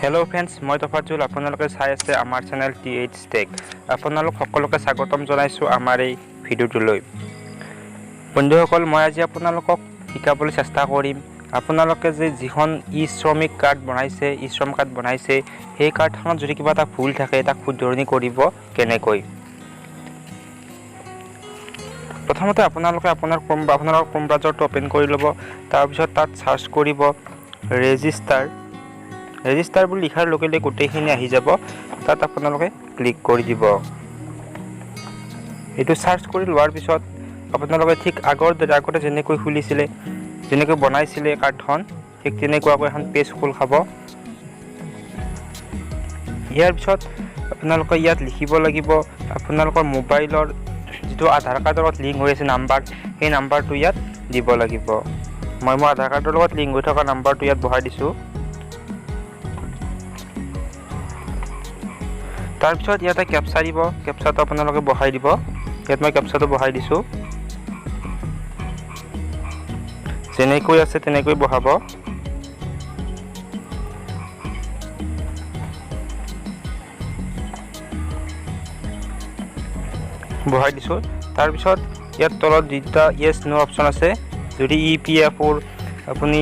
Hello' friends, মই তফাজুল। আপোনালোকে চাই আছে আমাৰ চেনেল টি এইচ টেক। আপোনালোক সকলোকে স্বাগতম জনাইছোঁ আমাৰ এই ভিডিঅ'টোলৈ। বন্ধুসকল, মই আজি আপোনালোকক শিকাবলৈ চেষ্টা কৰিম আপোনালোকে যে যিখন ই শ্ৰমিক কাৰ্ড বনাইছে, ই শ্ৰম কাৰ্ড বনাইছে, সেই কাৰ্ডখনত যদি কিবা এটা ভুল থাকে তাক শুধৰণি কৰিব কেনেকৈ। প্ৰথমতে আপোনালোকে আপোনালোকৰ ক্ৰোম ব্ৰাউজাৰটো অ'পেন কৰি ল'ব। তাৰপিছত তাত চাৰ্চ কৰিব ৰেজিষ্টাৰ। ৰেজিষ্টাৰ বুলি লিখাৰ লগে লগে গোটেইখিনি আহি যাব। তাত আপোনালোকে ক্লিক কৰি দিব। এইটো চাৰ্চ কৰি লোৱাৰ পিছত আপোনালোকে ঠিক আগৰ দৰে, আগতে যেনেকৈ খুলিছিলে, যেনেকৈ বনাইছিলে কাৰ্ডখন, ঠিক তেনেকুৱাকৈ এখন পেজ খোল খাব। ইয়াৰ পিছত আপোনালোকে ইয়াত লিখিব লাগিব আপোনালোকৰ মোবাইলৰ যিটো আধাৰ কাৰ্ডৰ লগত লিংক হৈ আছে নাম্বাৰ, সেই নাম্বাৰটো ইয়াত দিব লাগিব। মই মোৰ আধাৰ কাৰ্ডৰ লগত লিংক হৈ থকা নাম্বাৰটো ইয়াত বহাই দিছোঁ। তাৰপিছত ইয়াতে কেপচা দিব, কেপচাটো আপোনালোকে বহাই দিব। ইয়াত মই কেপচাটো বহাই দিছোঁ, যেনেকৈ আছে তেনেকৈ বহাব। বহাই দিছোঁ। তাৰপিছত ইয়াত তলত দুটা য়েছ ন' অপশ্যন আছে। যদি ই পি এফ অ'ৰ আপুনি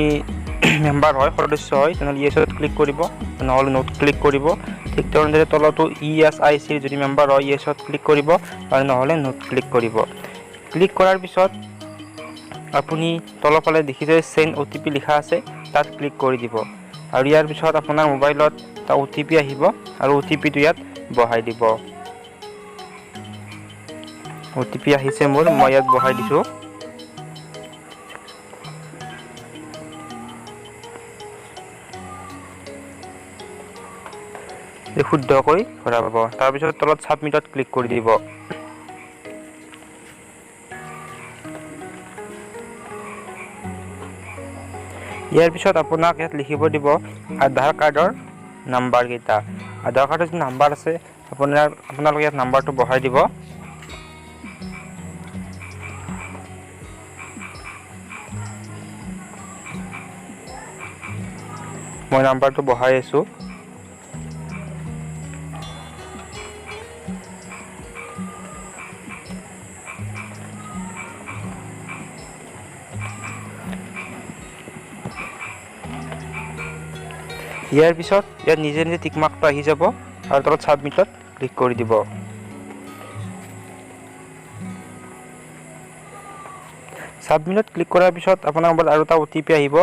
মেম্বাৰ হয়, সদস্য হয়, তেনেহ'লে য়েছত ক্লিক কৰিব, নহ'লে ন'ত ক্লিক কৰিব। ঠিক তেনেদৰে তলতো ই এছ I চিৰ যদি মেম্বাৰ হয় য়েছত ক্লিক কৰিব আৰু নহ'লে ন'ত ক্লিক কৰিব। ক্লিক কৰাৰ পিছত আপুনি তলৰফালে দেখিছে চেণ্ড অ' টি পি লিখা আছে, তাত ক্লিক কৰি দিব। আৰু ইয়াৰ পিছত আপোনাৰ মোবাইলত এটা অ' টি পি আহিব আৰু অ' টি পিটো ইয়াত বহাই দিব। অ' টি পি আহিছে মোৰ, মই ইয়াত বহাই দিছোঁ। শুদ্ধকৈ ভৰাব। তাৰপিছত তলত ছাবমিটত ক্লিক কৰি দিব। ইয়াৰ পিছত আপোনাক ইয়াত লিখিব দিব আধাৰ কাৰ্ডৰ নাম্বাৰকেইটা। আধাৰ কাৰ্ডৰ যি নাম্বাৰ আছে আপোনালোকে ইয়াত নাম্বাৰটো বহাই দিব। মই নাম্বাৰটো বহাই আছোঁ। ইয়াৰ পিছত ইয়াত নিজে নিজে টিক মাৰ্কটো আহি যাব আৰু তলত ছাবমিটত ক্লিক কৰি দিব। ছাবমিটত ক্লিক কৰাৰ পিছত আপোনাৰ মোবাইলত আৰু এটা অ' টি পি আহিব,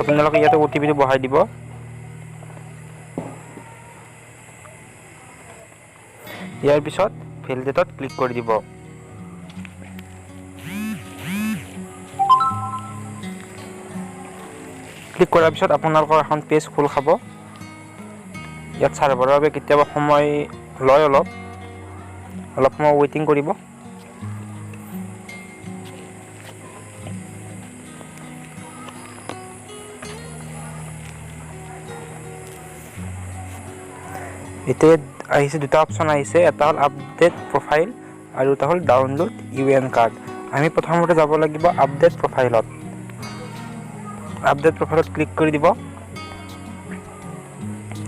আপোনালোকে ইয়াতে অ' টি পিটো বহাই দিব। ইয়াৰ পিছত ভেলিডেটত ক্লিক কৰি দিব। ক্লিক কৰাৰ পিছত আপোনালোকৰ এখন পেজ খোল খাব। ইয়াত চাৰ্ভাৰৰ বাবে কেতিয়াবা সময় লয়, অলপ সময় ৱেইটিং কৰিব। এতিয়া আহিছে দুটা অপশ্যন আহিছে, এটা হ'ল আপডেট প্ৰফাইল আৰু এটা হ'ল ডাউনলোড ইউ এন কাৰ্ড। আমি প্ৰথমতে যাব লাগিব আপডেট প্ৰফাইলত। আপডেট প্ৰফাইলত ক্লিক কৰি দিব।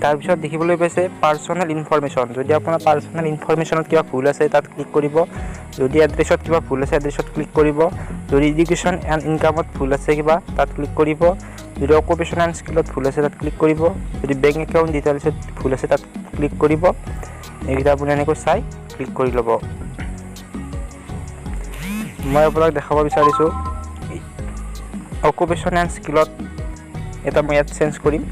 তাৰপিছত দেখিবলৈ পাইছে পাৰ্চনেল ইনফৰমেশ্যন। যদি আপোনাৰ পাৰ্চনেল ইনফৰমেশ্যনত কিবা ভুল আছে তাত ক্লিক কৰিব। যদি এড্ৰেছত কিবা ভুল আছে এড্ৰেছত ক্লিক কৰিব। যদি এডুকেশ্যন এণ্ড ইনকামত ভুল আছে কিবা তাত ক্লিক কৰিব। যদি অকুপেশ্যন এণ্ড স্কিলত ভুল আছে তাত ক্লিক কৰিব। যদি বেংক একাউণ্ট ডিটেইলছত ভুল আছে তাত ক্লিক কৰিব। এইকেইটা আপুনি এনেকৈ চাই ক্লিক কৰি ল'ব। মই আপোনাক দেখাব বিচাৰিছোঁ অকুপেশ্যন এণ্ড স্কিলত এটা মই ইয়াত চেঞ্জ কৰিম।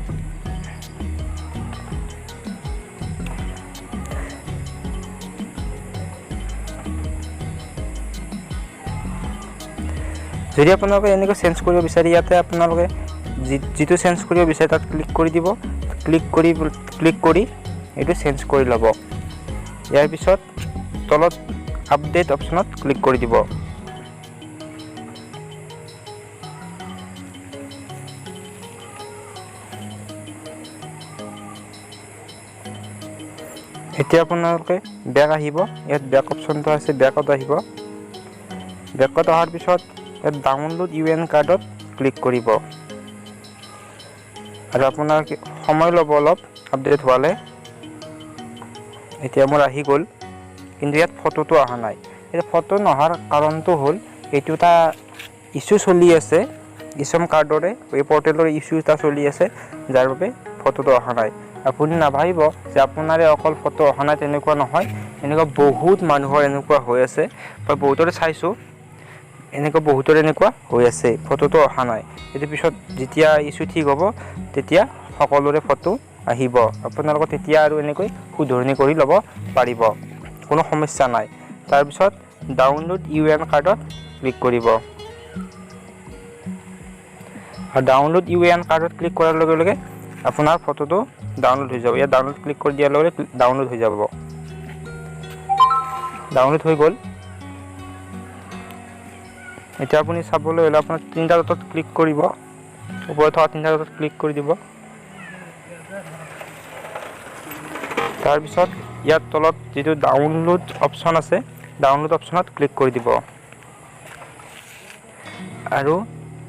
যদি আপোনালোকে এনেকৈ চেঞ্জ কৰিব বিচাৰে ইয়াতে আপোনালোকে যিটো চেঞ্জ কৰিব বিচাৰে তাত ক্লিক কৰি দিব। ক্লিক কৰি এইটো চেঞ্জ কৰি ল'ব। ইয়াৰ পিছত তলত আপডেট অপশ্যনত ক্লিক কৰি দিব। এতিয়া আপোনালোকে বেক আহিব, ইয়াত বেক অপশ্যনটো আছে, বেকত আহিব। বেকত অহাৰ পিছত ইয়াত ডাউনলোড ইউ এন কাৰ্ডত ক্লিক কৰিব। আৰু আপোনাৰ সময় ল'ব অলপ আপডেট হোৱালৈ। এতিয়া মোৰ আহি গ'ল, কিন্তু ইয়াত ফটোটো অহা নাই। এতিয়া ফটো নহাৰ কাৰণটো হ'ল এইটো এটা ইছ্যু চলি আছে, ই শ্ৰম কাৰ্ডৰে এই পৰ্টেলৰ ইছ্যু এটা চলি আছে, যাৰ বাবে ফটোটো অহা নাই। আপুনি নাভাবিব যে আপোনাৰে অকল ফটো অহা নাই, তেনেকুৱা নহয়। এনেকুৱা বহুত মানুহৰ এনেকুৱা হৈ আছে, মই বহুতৰে চাইছোঁ, এনেকুৱা বহুতৰে এনেকুৱা হৈ আছে, ফটোটো অহা নাই। এইটো পিছত যেতিয়া ইছ্যু ঠিক হ'ব তেতিয়া সকলোৰে ফটো আহিব। আপোনালোকে তেতিয়া আৰু এনেকৈ শুধৰণি কৰি ল'ব পাৰিব, কোনো সমস্যা নাই। তাৰপিছত ডাউনলোড ইউ এন কাৰ্ডত ক্লিক কৰিব। আৰু ডাউনলোড ইউ এন কাৰ্ডত ক্লিক কৰাৰ লগে লগে আপোনাৰ ফটোটো ডাউনলোড হৈ যাব। ইয়াত ডাউনলোড ক্লিক কৰি দিয়াৰ লগে লগে ডাউনলোড হৈ যাব। ডাউনলোড হৈ গ'ল। এতিয়া আপুনি চাবলৈ হ'লে আপোনাৰ তিনিটা ডটত ক্লিক কৰিব, ওপৰত থকা তিনিটা ডটত ক্লিক কৰি দিব। তাৰপিছত ইয়াত তলত যিটো ডাউনলোড অপশ্যন আছে, ডাউনলোড অপশ্যনত ক্লিক কৰি দিব। আৰু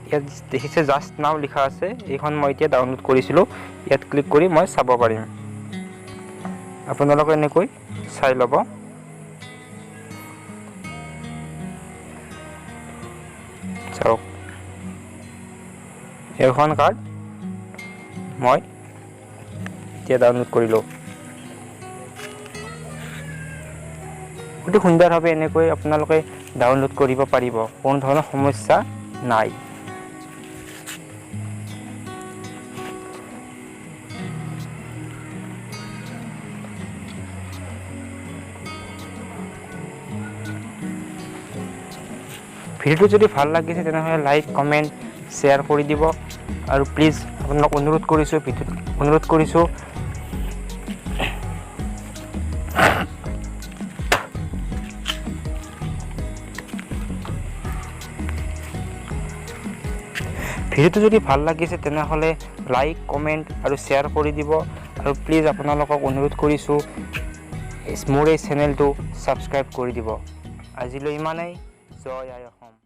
ইয়াত দেখিছে জাষ্ট নাও লিখা আছে, এইখন মই এতিয়া ডাউনলোড কৰিছিলোঁ, ইয়াত ক্লিক কৰি মই চাব পাৰিম। আপোনালোকে এনেকৈ চাই ল'ব। চাওক, এইখন কাৰ্ড মই এতিয়া ডাউনলোড কৰিলোঁ। অতি সুন্দৰভাৱে এনেকৈ আপোনালোকে ডাউনলোড কৰিব পাৰিব, কোনো ধৰণৰ সমস্যা নাই। ভিডিঅ'টো যদি ভাল লাগিছে তেনেহ'লে লাইক, কমেণ্ট, শ্বেয়াৰ কৰি দিব। আৰু প্লিজ আপোনালোক অনুৰোধ কৰিছোঁ, ভিডিঅ'ত অনুৰোধ কৰিছোঁ, ভিডিঅ'টো যদি ভাল লাগিছে তেনেহ'লে লাইক, কমেণ্ট আৰু শ্বেয়াৰ কৰি দিব। আৰু প্লিজ আপোনালোকক অনুৰোধ কৰিছোঁ মোৰ এই চেনেলটো ছাবস্ক্ৰাইব কৰি দিব। আজিলৈ ইমানেই। জয় আই অসম।